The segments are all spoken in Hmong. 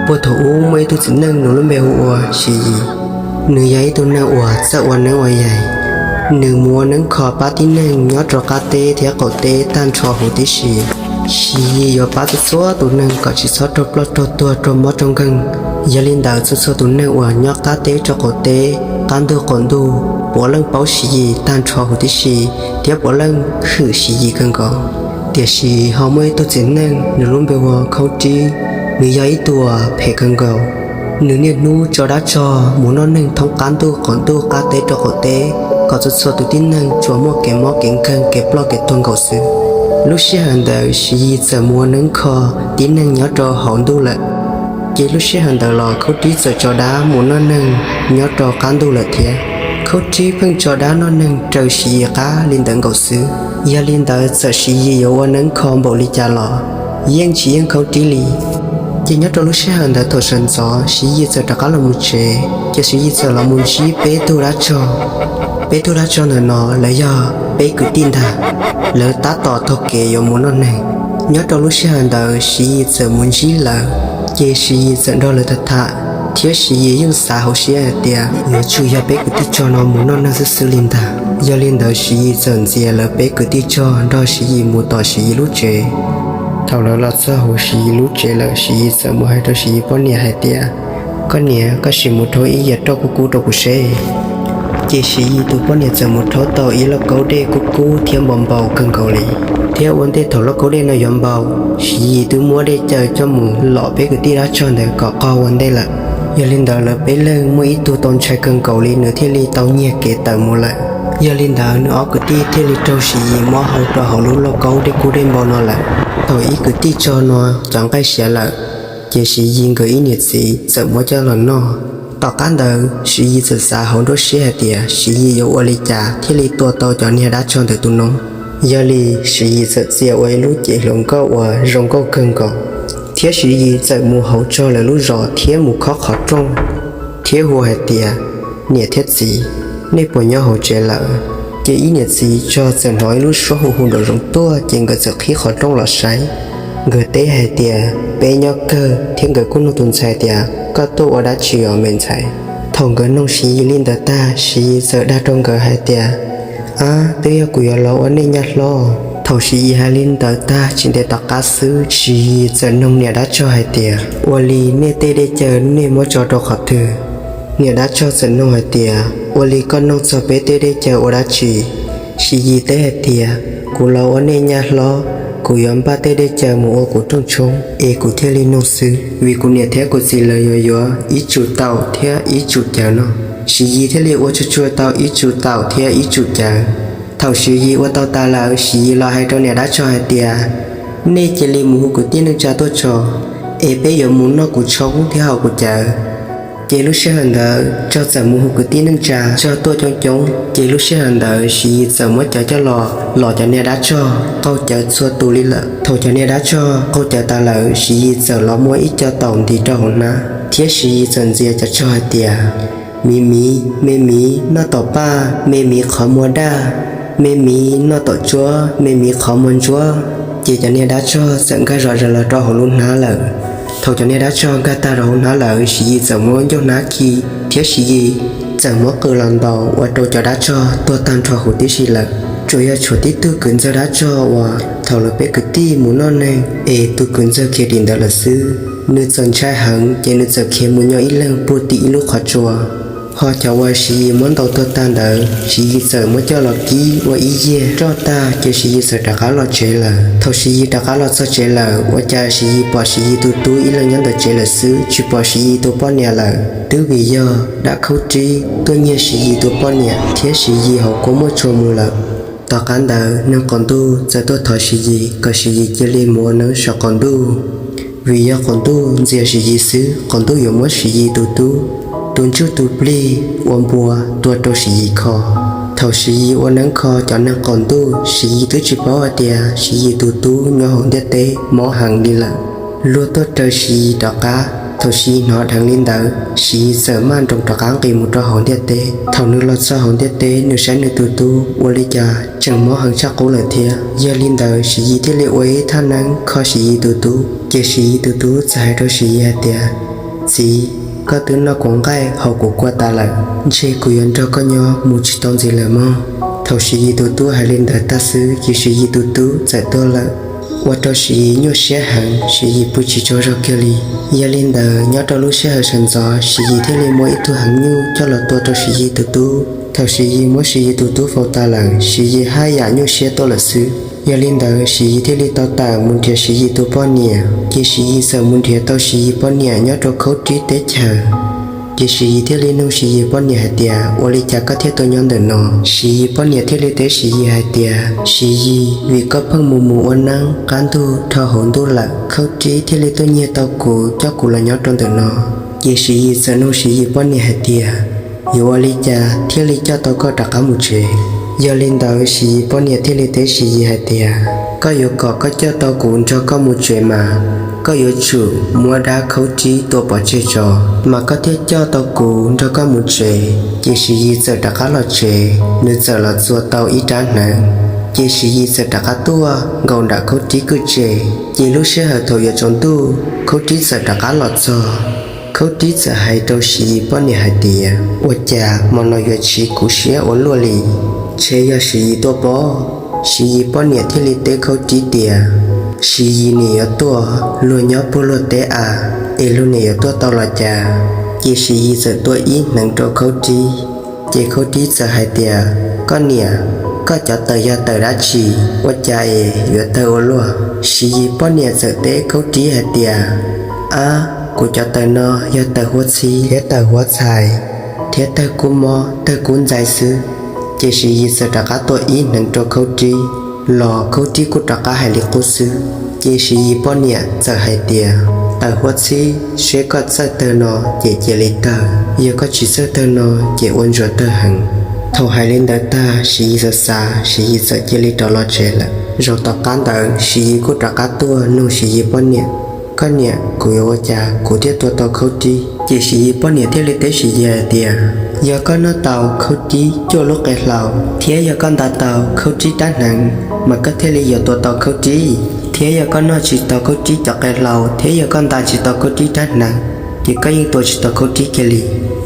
Puag thaum ub muaj ib tug txiv neej nws lub npe hu ua Siv Yis. Nws yog ib tug neeg uas txawj ua neeb ua yaig. Nws mus ua neeb kho pab tib neeg nyob rau qab teb thiab qaum teb tag nrho huv tib si. Siv Yis yuav pab txhua txhua tus neeg kom tsis txhob raug ploj raug tuag raug mob raug nkeeg. Yog li ntawd txhua txhua tus neeg uas nyob qab teb rau qaum teb, qab ntuj qaum ntuj puav leej paub Siv Yis tag nrho huv tib si thiab puav leej hwm Siv Yis kawg nkaus. Tiam sis ho muaj ib tug txiv neej nws lub npe hu ua Khaub Rib. Nws yog ib tug uas phem kawg nkaus. Nws niaj hnub tso dab tsog mus noj neeg thoob qab ntuj qaum ntuj qab teb rau qaum teb kom txhua txhua tus tib neeg tsuas muaj kev mob kev nkeeg kev ploj kev tuag nkaus xwb. Lub sij hawm ntawd Siv Yis txawm mus ua neeb kho tib neeg nyob rau hauv ntuj lawm. Ces lub sij hawm ntawd los Khaub Rib txawm tso dab mus noj neeg nyob rau qab ntuj lawm thiab. Khaub Rib pheej tso dab noj neeg raws Siv Yis qab li ntawd nkaus xwb. Yog li ntawd txawm Siv Yis yuav ua neeb kho npaum li cas los yeej tsis yeej Khaub Rib li. Ces nyob rau lub sij hawm ntawd thaum sawv ntxov Siv Yis txawm rov qab los mus tsev, ces Siv Yis txawm los mus ntsib peb tug dab tsog. Peb tug dab tsog ntawm no lawv yog peb kwv tij ntag. Lawv tab tom taug kev yuav mus noj neeg. Nyob rau lub sij hawm ntawd Siv Yis txawm mus ntsib lawv, ces Siv Yis txawm nrog lawv tham tham, thiab Siv Yis yeej xav hauv siab hais tias yuav tsum yog peb kwv tij tsog no mus noj neeg xwb xwb li ntag. Yog li ntawd Siv Yis txawm ntxias lawv peb kwv tij tsog nrog Siv Yis mus tom Siv Yis lub tsev. Thaum lawv los txog hauv Siv Yis lub tsev lawm Siv Yis txawm mus hais rau Siv Yis poj niam hais tias, koj niam, koj sim mus rhaub ib yias roj kub kub rau kuv seb. Ces Siv Yis tus poj niam txawm mus rhaub tau ib lauj kaub dej kub kub thiab npau npau kawg nkaus li. Thiab ua ntej thaum lauj kaub dej no yuav npau, Siv Yis twb muab dej cawv coj mus lom peb kwv tij dab tsog ntawd kom qaug ua ntej lawm. Yog li ntawd lawv peb leeg muaj ib tug tau ntshai kawg nkaus li nws thiaj li tau nyiag kev tawm mus lawm. Yog li ntawd nws ob kwv tij thiaj li raug Siv Yis muab hau rau hauv lub lauj kaub dej kub dej npau no lawm. Thaum ib kwv tij tsog no cov nqaij siav lawm, ces Siv Yis nkawd ib niam txiv txawm muab coj los noj. Tom qab ntawd Siv Yis txawm xav hauv nruab siab hais tias Siv Yis yuav ua li cas thiaj li tua tau cov niag dab tsog ntawd tus noog. Yog li Siv Yis txawm txia ua ib lub cev hluas nkauj uas zoo nkauj kawg nkaus, thiab Siv Yis txawm mus hauv tsog lawv lub zos thiab mus khob qhov rooj, thiab hu hais tias, niam thiab txiv, nej puas nyob hauv tsev lawm? Ces ib niam txiv tsog txawm hnov ib lub suab hu hu nraum zoov tuaj ces nkawd txawm qhib qhov rooj los saib. Nkawd teb hais tias peb nyob kawg thiab nkawd kuj nug tus ntxhais tias koj tuaj ua dab tsi os me ntxhais. Thaum nkawd noog Siv Yis li ntawd tag Siv Yis txawm dag rau nkawd hais tias, ab, twb yog kuv yuav los ua nej nyab hlob. Thaum Siv Yis hais li ntawd tag tsis ntev tom qab xwb Siv Yis txawm noog niam dab tsog hais tias, ua li nej tej dej cawv nej muab tso rau qhov twg? Niam dab tsog txawm noog hais tias, ua li koj noog txog peb tej dej cawv ua dab tsi? Siv Yis teb hais tias, kuv los ua nej nyab hlob, kuv yuav npaj tej dej cawv mus ua kuv rooj tshoob es kuv thiaj li noog xwb, vim kuv niam thiab kuv txiv lawv yuav yuav ib tsum taum thiab ib tsum cawv no. Siv Yis thiaj li ua tsuag tsuag tau ib tsum taum thiab ib tsum cawv. Thaum Siv Yis ua tau tas lawm Siv Yis los hais rau niam dab tsog hais tias, nej cia li mus hu kwv tij neej tsa tuaj tso, es peb yuav mus noj kuv tshoob thiab haus kuv cawv. Ces lub sij hawm ntawd tsog txawm mus hu kwv tij neej tsa tsog tuaj coob coob. Ces lub sij hawm ntawd Siv Yis txawm muab cawv coj los los cov niag dab tsog qaug cawv txhua tus li lawm. Thaum cov niag dab tsog qaug cawv tas lawm Siv Yis txawm los muab ib co taum ntis rau hauv hnab, thiab Siv Yis txawm ntxias cov tsog hais tias, miv miv, me miv noj taum paj, me miv qhov muag daj, me miv noj taum tsuab, me miv qhov muag ntsuab. Ces cov niag dab tsog txawm nkag zom zaws los rau hauv lub hnab lawm. Thaum cov niag dab tsog nkag tag rau hauv hnab lawm Siv Yis txawm muab ncauj hnab khi, thiab Siv Yis txawm muab qws los ntaus ua rau cov dab tsog tuag tag nrho huv tib si lawm. Tsuas yog tshuav tib tug kwv ntxawg dab tsog uas thaum lawv peb kwv tij mus noj neeg es tus kwv ntxawg khiav dim ntawd lawm xwb. Nws txawm ntshai heev ces nws txawm khiav mus nyob ib leeg puag tim ib lub qhov tsua. Ho cov uas Siv Yis muab ntaus tuag tag ntawd Siv Yis txawm muab coj los kib ua ib yiag roj tag ces Siv Yis txawm rov qab los tsev lawm. Thaum Siv Yis rov qab los txog tsev lawm ua cas Siv Yis pom Siv Yis tus tub ib leeg nyob ntawm tsev lawm xwb, tsis pom Siv Yis tus poj niam lawm. Twb vim yog dab khaub rib tuaj nyiag Siv Yis tus poj niam thiab Siv Yis hauv kua muaj tshua mus lawm. Tom qab ntawd neeg qaum ntuj txawm tuaj thov Siv Yis kom Siv Yis cia li mus ua neeb saum qaum ntuj, vim yog qaum ntuj ntxias Siv Yis xwb qaum ntuj yuav muab Siv Yis tus tub, tus ntsuj tus plig ua npua tua rau Siv Yis kho. Thaum Siv Yis ua neeb kho cov neeg qaum ntuj Siv Yis twb tsis paub hais tias Siv Yis tus tub nyob hauv ntiaj teb mob heev li lawm. Luag tuaj raws Siv Yis rov qab, Thaum Siv Yis hnov dheev li ntawd, Siv Yis txawm maj nroos rov qab nqis mus rau hauv ntiaj teb. Thaum nws los txog hauv ntiaj teb, nws saib nws tus tub ua li cas tseem mob heev tshaj qub lawm thiab. Yog li ntawd, Siv Yis thiaj li ua ib thaj neeb kho Siv Yis tus tub. Ces Siv Yis tus tub txawm hais rau Siv Yis hais tias, Txiv, koj twb noj kuv nqaij haus kuv kua tas lawm, ntshe kuv yuav nrog koj nyob mus tsis tau ntxiv lawm mog. Thaum Siv Yis tus tub hais li ntawd tag xwb, ces Siv Yis tus tub txawm tuag lawm, ua rau Siv Yis nyuaj siab heev, Siv Yis pw tsis tsaug zog kiag li. Yog li ntawd, nyob rau lub sij hawm sawv ntxov, Siv Yis thiaj li muab ib tug heev nyuj coj los tua rau Siv Yis tus tub. Thaum Siv Yis muab Siv Yis tus tub faus tas lawm, Siv Yis haj yam nyuaj siab tuaj lawm xwb. Yog li ntawd, Siv Yis thiaj li tau tawm mus nrhiav Siv Yis tus poj niam. Ces Siv Yis txawm mus nrhiav tau Siv Yis poj niam nyob rau Khaub Rib teb chaws. Ces Siv Yis thiaj li nug Siv Yis poj niam hais tias, Ua li cas koj thiaj tuaj nyob ntawm no? Siv Yis poj niam thiaj li teb Siv Yis hais tias, Siv Yis, vim koj pheej mus mus ua neeb qab ntug dhau hauv ntuj lawm, Khaub Rib thiaj li tuaj nyiag tau kuv coj kuv los nyob rau ntawm no. Ces Siv Yis txawm nug Siv Yis poj niam hais tias, Yuav ua li cas thiaj li coj tau koj rov qab mus tsev? Yog li ntawd, Siv Yis poj niam thiaj li teb Siv Yis hais tias, Koj yuav kom koj coj tau kuv nrog koj mus tsev mas, koj yuav tsum muab dab Khaub Rib tua pov tseg tso, mas koj thiaj coj tau kuv nrog koj mus tsev. Ces Siv Yis txawm rov qab los tsev, nws txawm los txua tau ib rab hneev. Ces Siv Yis txawm rov qab tuaj nkaus nram Khaub Rib kwj tse. Ces lub sij hawm thaum yuav tsaus ntuj, Khaub Rib txawm rov qab los txog. Khaub Rib txawm hais rau Siv Yis poj niam hais tias, Ua cas hmo no yuav tsiv kuv siab ua luaj li? Ntshe yog Siv Yis tuaj pob. Siv Yis poj niam thiaj li teb Khaub Rib tias, Siv Yis niam yuav tuaj, luag nyob puag luag teb av, es luag niam yuav tuaj tau los cas? Ces Siv Yis txawm tua ib hneev rau Khaub Rib. Ces Khaub Rib txawm hais tias, Koj niam, koj cov taws yog taws dab tsi? Ua cas es yuav tawg ua luaj? Siv Yis poj niam txawm teb Khaub Rib hais tias, Ab, kuv cov taws no yog taws huab txhib thiab taws huab txhais, thiab tawg kub mob tawg kub ntxais xwb. Ces Siv Yis txawm rov qab tua ib hneev rau Khaub Rib, los Khaub Rib kuj rov qab hais li qub xwb. Ces Siv Yis poj niam txawm hais tias, Taws huab txhib, seb koj txawj tawg no ces cia li tawg, yog koj tsis txawj tawg no ces ua ntsuav tawg heev. Thaum hais li ntawd tag, Siv Yis xav xav, Siv Yis txawm cia li rov los tsev lawm. Zaum tom qab ntawd Siv Yis kuj rov qab tuaj nug Siv Yis poj niam, Koj niam, kuv yuav ua cas kuv thiaj tua tau Khaub Rib? Ces Siv Yis poj niam thiaj li teb Siv Yis hais tias, Yog koj noj tau Khaub Rib cuaj lub qe hlau, thiab yog koj nta tau Khaub Rib rab hneev, mas koj thiaj li yuav tua tau Khaub Rib. Thiab yog koj noj tsis tau Khaub Rib cov qe hlau, thiab yog koj nta tsis tau Khaub Rib rab hneev, ces koj yeej tua tsis tau Khaub Rib kiag li.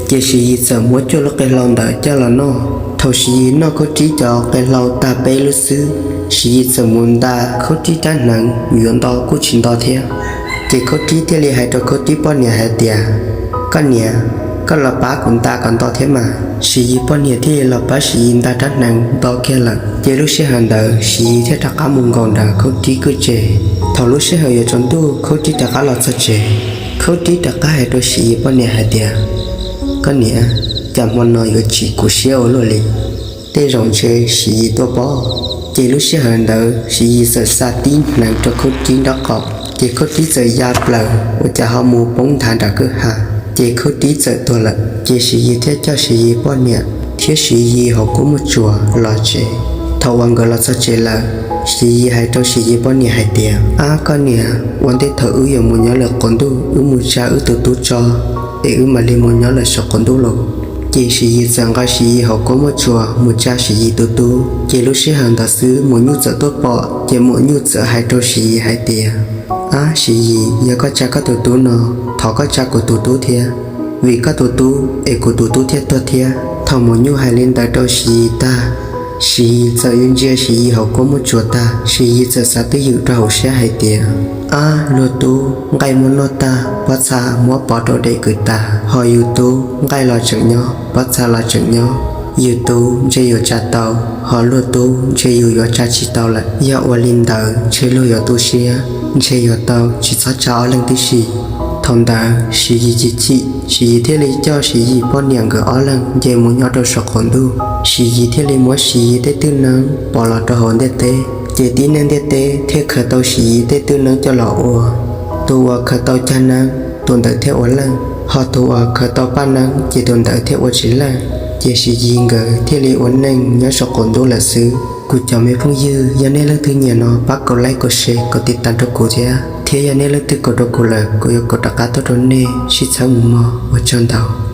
Ces Siv Yis txawm muab cuaj lub qe hlau ntawd coj los noj. Thaum Siv Yis noj Khaub Rib cov qe hlau tag peb lub xwb, Siv Yis txawm mus nta Khaub Rib rab hneev, yuav nto kuj tsis nto thiab. Ces Khaub Rib thiaj li hais rau Khaub Rib poj niam hais tias, Koj niam, koj los pab kuv nta kom nto thiab mas. Siv Yis poj niam thiaj li los pab Siv Yis nta rab hneev nto kiag lawm. Ces lub sij hawm ntawd Siv Yis thiaj rov qab mus nkaum nram Khaub Rib kwj tse. Thaum lub sij hawm yuav tsaus ntuj Khaub Rib rov qab los txog tsev. Khaub Rib rov qab hais rau Siv Yis poj niam hais tias, Koj niam, cas hmo no yuav tsiv kuv siab ua luaj li. Tej zaum ntshe Siv Yis tuaj pob. Ces lub sij hawm ntawd Siv Yis txawm xa tib hneev rau Khaub Rib nraub qaum, ces Khaub Rib txawm ya plaws ua cas ho mus poob nthav nram kwj ha. Ces Khaub Rib txawm tuag lawm. Ces Siv Yis thiaj coj Siv Yis poj niam thiab Siv Yis hauv kuab muaj tsuas los tsev. Thaum uas nkawd los txog tsev lawm, Siv Yis hais rau Siv Yis poj niam hais tias, Ab koj niam, ua ntej thaum wb yuav mus nyob lawm qaum ntuj, wb mus tsa wb tus tub tso, es wb mam li mus nyob lawm saum qaum ntuj lauj. Ces Siv Yis txawm nqa Siv Yis hauv kuab muaj tsuas mus tsa Siv Yis tus tub. Ces lub sij hawm ntawd xwb maum nyuj txawm tuaj pom, ces maum nyuj txawm hais rau Siv Yis hais tias, Ab Siv Yis, yog koj tsa koj tus tub no, thov koj tsa kuv tus tub thiab, vim koj tus tub es kuv tus tub thiaj tuag thiab. Thaum maum nyuj hais li ntawd rau Siv Yis tag, Siv Yis txawm yuav ntsia Siv Yis hauv kuab muaj tsuas tag, Siv Yis txawm xav twj ywm rau hauv siab hais tias, Ab luag tub, nqaij muab noj tag, pob txha muab pov rau dej kwv tas, ho yus tub nqaij los tseem nyob, pob txha los tseem nyob. Yus tub ntshe yus tsa tau, ho luag tub ntshe yus yuav tsa tsis tau lawm. Yog ua li ntawd ntshe luag yuav tu siab, ntshe yuav tau tsis txhob tsa ob leeg tib si. Thaum ntawd Siv Yis chim chim, Siv Yis thiaj li coj Siv Yis poj niam nkawd ob leeg nce mus nyob rau saum qaum ntuj. Siv Yis thiaj li muab Siv Yis tej twj neeb pov los rau hauv ntiaj teb, ces tib neeg ntiaj teb thiaj khaws tau Siv Yis tej twj neeb coj los ua. Tus uas khaws tau cag neeb, tus ntawd thiaj ua leej, ho tus uas khaws tau paj neeb ces tus ntawd thiaj ua tsis leej. Ces Siv Yis nkawd thiaj li ua neej nyob saum qaum ntuj lawm xwb. Kuv cov me phooj ywg, yog nej leej twg nyiam no pab kaum like, kaum share, kaum tiv tas rau kuv thiab. Thiab yog nej leej twg koom rau kuv lawm, kuv yuav koom rov qab tuaj rau nej sib txhawb mus mog. Ua tsaug ntau.